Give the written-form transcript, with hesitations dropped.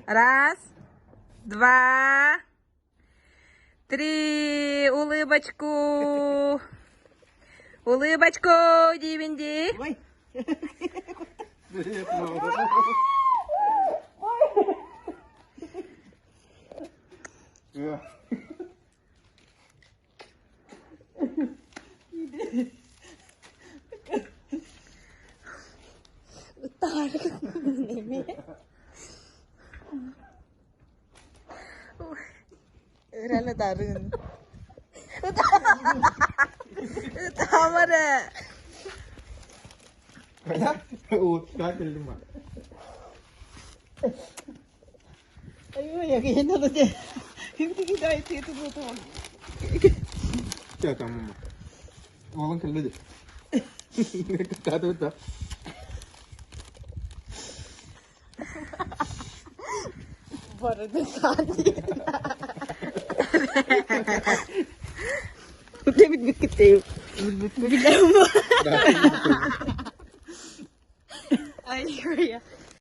Раз, два, три. Улыбочку. Улыбочку диибин дии. Ытаама эрэ. Уолун кэллэ дии. Кытаатыбыт да.